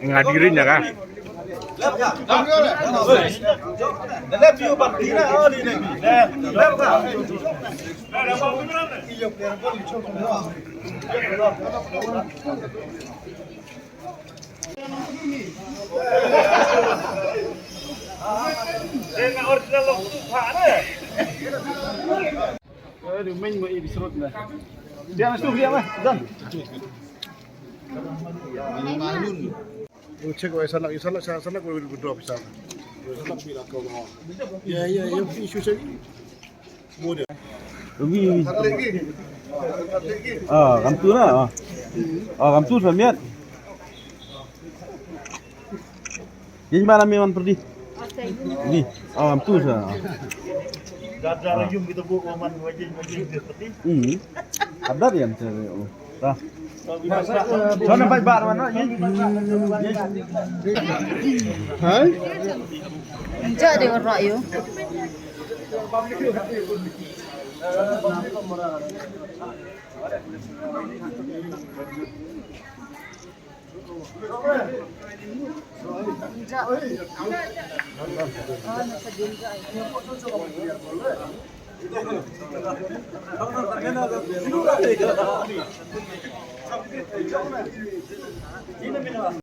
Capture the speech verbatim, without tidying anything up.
Nga dirin ya ka. Check wai sanak, sanak, sanak, sanak, withdraw pisa. Sanak pila kau. Ya, ya, ya, issue sini. Wi, wi. Ah, kam tu na. Ah. Ah, kam tu samiat. Yin ba na mi man perdi. Wi. Ah, kam tu sa. Dadar yung kita bu man wajin wajin perdi. Hmm. Adat yan sa. Ta. Hai. Anja de wa ra'yu.